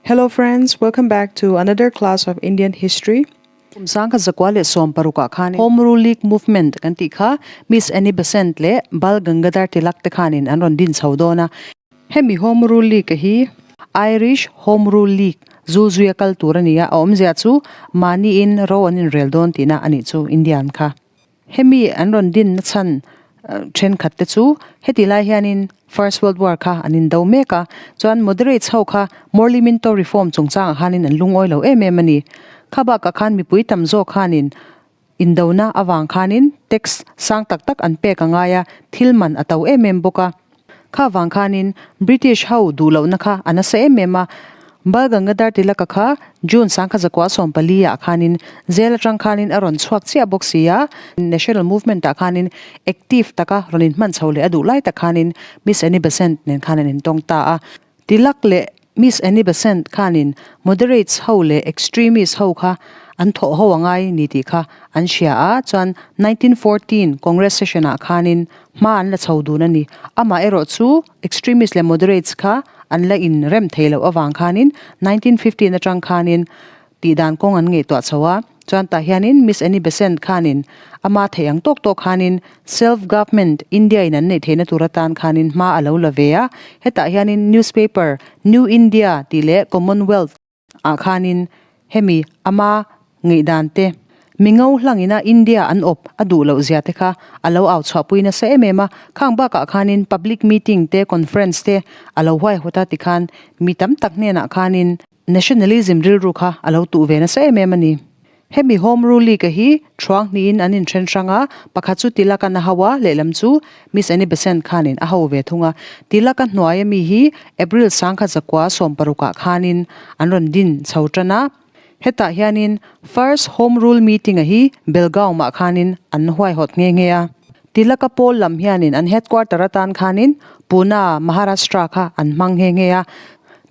Hello friends, welcome back to another class of Indian history. Kum 1916 ah khan Home Rule League Movement kan tih kha Miss Annie Besant leh Bal Gangadhar Tilak te khanin an rawn din chho dawn a. Hemi Home Rule League hi Irish Home Rule League zul zuia kal tur a ni a, a awmzia chu mahniin ro an inrel dawn tihna a nih chu Indian kha. Hemi an rawn din na chhan thenkhat te chu heti lai hianin First World War kha an indo mek a, chuan Moderates ho kha Morley Minto Reform chungchangah khanin an lungawi lo em em a ni. Kha bakah khan mipui tam zawk khanin indona avang khanin tax sang tak tak an pek a ngai a, thil man a to em em bawk a. Kha vang khanin British ho duh lohna kha a nasa em em a, Bal Gangadhar Tilaka kha June 1914 ah khanin jail atang khanin a rawn chhuak chiah bawk si a, National Movement ah khanin active taka rawn inhman chho leh a duh lai tak khanin Miss Annie Besant nen khan an intawng ta a. Tilak leh Miss Annie Besant khanin moderates ho leh extremists ho kha an thawh ho a ngai ni tih kha an hria a, chuan 1914 Congress session ah khanin hma an la chho dun a ni. Amah erawh chu extremists leh moderates kha an la inrem thei loh avang khanin 1915 atang khanin Tihdan kawng an ngaihtuah chho a, chuan tah hianin Miss Annie Besant khanin ama theih ang tawk tawk khanin Self Government India in an neih theihna tur atan khanin hma a lo la ve a, hetah hianin newspaper New India tih leh Commonwealth ah khanin hemi ama ngaihdan te mi ngo hlangina India an awp a duh loh zia te kha a lo au chhuahpui nasa em em a, khang bakah khanin public meeting te conference te a lo huaihawt a tikhan mi tam tak hnenah khanin Nationalism rilru kha a lo tuh ve nasa em em a ni. Hemi Home Rule League a hi thuang hnihin an inthen hrang a, pakhat chu Tilak-an a hau a, lehlam chu Miss Annie Besant khanin a hau ve thung a. Tilak-a hnuaia mi hi April 1960 ah khanin an rawn din chho tan a. Hetah hianin First Home Rule Meeting a hi Belgaum ah khanin an huaihawt nghe nghe a. Tilak-a pawl lam hianin an headquarter atan khanin Pune, Maharashtra kha an hmang nghe nghe a.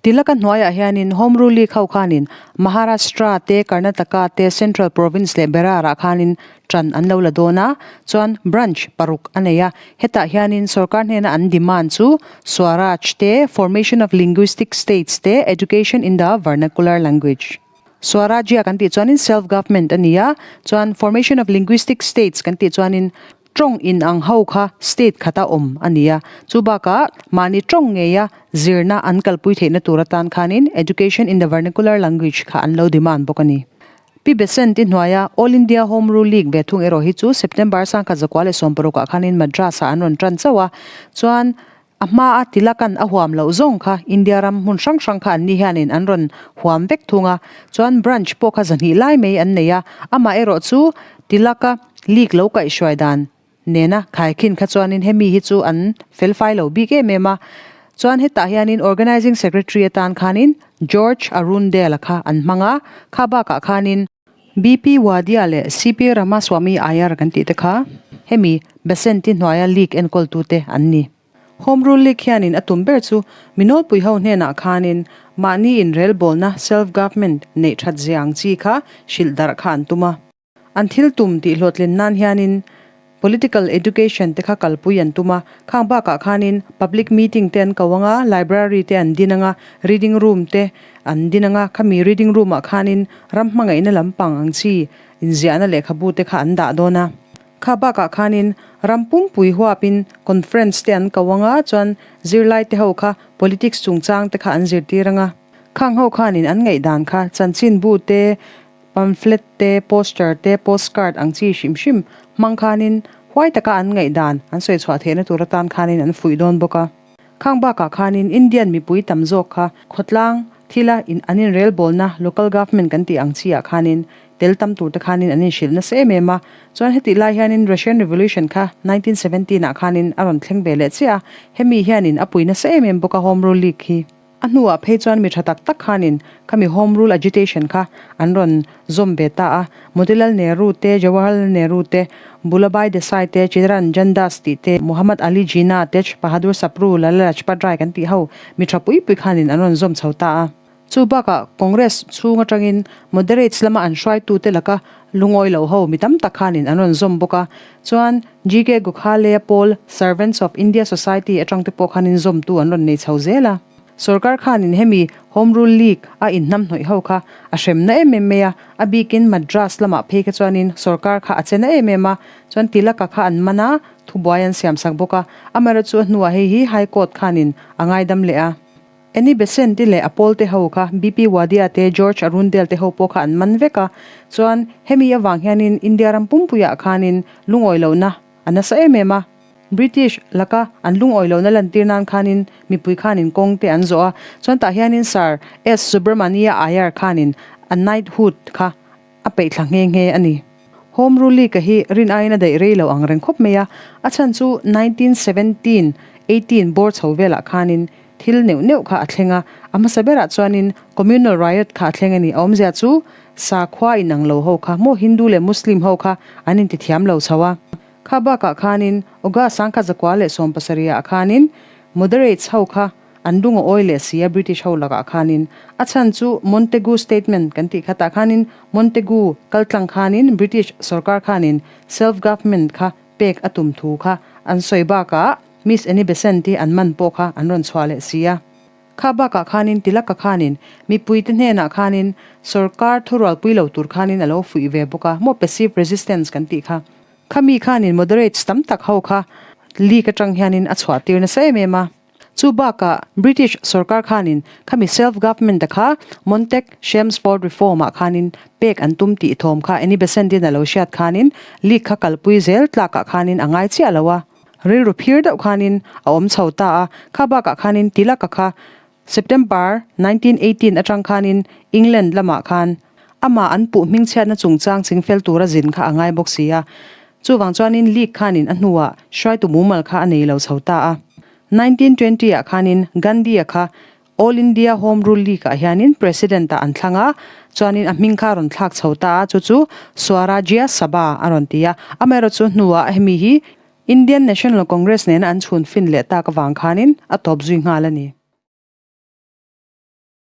Tilaka hnuaiah hianin Home Rule League ho khanin Maharashtra te, Karnataka te, Central Province leh Berar-ah khanin ṭan an lo la dawn a, chuan branch paruk a nei a. Hetah hianin sorkar hnena an demand chu Swaraj te, Formation of Linguistic States te, Education in the Vernacular Language. Swarajya kan tih chuanin Self Government a ni a, chuan Formation of Linguistic States kan tih chuanin Tawng in ang ho kha state khata awm a ni a, chu bakah mahni tawng ngeia zirna an kalpui theihna tur atan khanin Education in the Vernacular Language kha an lo demand bawk a ni. Pi Besant i hnuaia All India Home Rule League ve thung erawh hi chu September 1916 ah khanin Madras ah an rawn tan chauh a, chuan a hmaa Tilakan a huam loh zawng kha India ram hmun hrang hrang kha anni hianin an rawn huam vek thung a, chuan branch pawh kha zahnih lai mai an nei a, amah erawh chu Tilaka League lo kaihhruai dan nena khaikhin kha chuanin hemi hi chu an felfai lo bik em em a, chuan hetah hianin Organising Secretary atan khanin George Arundale-a kha an hmang a, kha bakah khanin BP Wadia leh CP Ramaswamy Iyer kan tih te kha hemi Besant-i hnuaia league enkawltute an ni. Home Rule League hianin a tum ber chu minawlpui ho hnenah khanin mahni inrelbawlna, self-government, neih that zia ang chi kha hrilh darh kha an tum a. An thil tum tih hlawhtlin nan hianin political education te kha kalpui an tum a, khang bakah khanin public meeting te an ko ang a, library te an din ang a, reading room te an din ang a, khami reading room ah khanin ram hmangaihna lampang ang chi inziahna lehkhabu te kha an dah dawn a. Kha bakah khanin ram pumpui huapin conference te an ko ang a, chuan zirlai te ho kha politics chungchang te kha an zirtir ang a. Khang ho khanin an ngaihdan kha chanchinbu te, pamphlet te, poster te, postcard ang chi hrim hrim hmang khanin huai taka an ngaihdan an sawi chhuah theihna tur atan khanin an fuih dawn bawk a. Khang bakah khanin Indian mipui tam zawk kha khawtlang thila in an inrelbawlna local government kan tih ang chi ah khanin tel tam tur te khanin an inhrilh nasa em em a. Chuan hetih lai hianin Russian Revolution kha 1917 ah khanin a rawn thleng ve leh chiah a, hemi hianin a pui nasa em em bawk a Home Rule League hi. A hnuah phei chuan mi tha tak tak khanin khami Home Rule agitation kha an rawn zawm ve ta a. Motilal Nehru te, Jawaharlal Nehru te, Bhulabhai Desai te, Chittaranjan Das tih te, Muhammad Ali Jinnah, Tej Bahadur Sapru, Lala Lajpat Rai kan tih ho mi tha pui pui khanin an rawn zawm chho ta a. Chu bakah Congress chhung atangin Moderates lama an hruaitute laka lungawi lo ho mi tam tak khanin an rawn zawm bawk a. Chuan GK Gokhale-a pawl Servants of India Society atang te pawh khanin zawmtu an rawn nei chho zel a. Sorkar khanin hemi Home Rule League a inhnamhnawih ho kha a hremna em em mai a, a bikin Madras lamah phei kha chuanin sorkar kha a che na em em a, chuan Tilaka kha an man a, thubuai an siamsak bawk a, amaherawhchu a hnuah hei hi High Court khanin a ngaidam leh a. Annie Besant te leh a pawl te ho kha BP Wadia te George Arundel te ho pawh kha an man vek a, chuan hemi avang hianin India ram pumpuiah khanin lungawi lohna a nasa em em a. British laka an lungawi lohna lantir nan khanin mipui khanin kawng te an zawh a, chuan tah hianin Sir S Subramania Iyer khanin a knighthood kha a peih thla nghe nghe a ni. Home Rule League-a hi rin aiin a daih rei lo ang reng khawp mai a, a chhan chu 1917, 18 bawr chho velah khanin thil neuh neuh kha a thleng a, a hmasa berah chuanin communal riot kha a thleng a ni. A awmzia chu sakhua inang lo ho kha maw Hindu leh Muslim ho kha an intithiam lo chho a. Kha bakah khanin August 1917 ah khanin Moderates ho kha an lung a awi leh si a British ho lakah khanin a chhan chu Montagu Statement kan tih kha tah khanin Montagu kaltlang khanin British sorkar khanin self government kha pek a tum thu kha an sawi bakah Miss Annie Besant hi an man pawh kha an rawn chhuah leh si a. Kha bakah khanin Tilaka khanin mipuite hnenah khanin sorkar thurualpui lo tur khanin a lo fuih ve bawk a, maw passive resistance kan tih kha. Khami khanin moderates tam tak ho kha league atang hianin a chhuah tir nasa em em a. Chu bakah British sorkar khanin khami self government a kha Montek Chelmsford Reform ah khanin pek an tum tih thawm kha Annie Besant in a lo hriat khanin league kha kalpui zel tlakah khanin a ngai chiah lo a. Rilru phir deuh khanin a awm chho ta a. Kha bakah khanin Tilaka kha September 1918 atang khanin England lamah khan amah an puh hmingchhiatna chungchang chingfel tura zin kha a ngai bawk si a. Chuvang chuanin League khanin a hnuah hruaitu mumal kha a nei lo chho ta a. 1920 ah khanin Gandhi-a kha All India Home Rule League ah hianin President ah an thlang a, chuanin a hming kha a rawn thlak chho ta a, chu chu Swarajya Sabha a rawn ti a. Amaherawhchu hnuah hemi hi Indian National Congress nena an chhun fin leh tak avang khanin a tawp zui nghal a ni.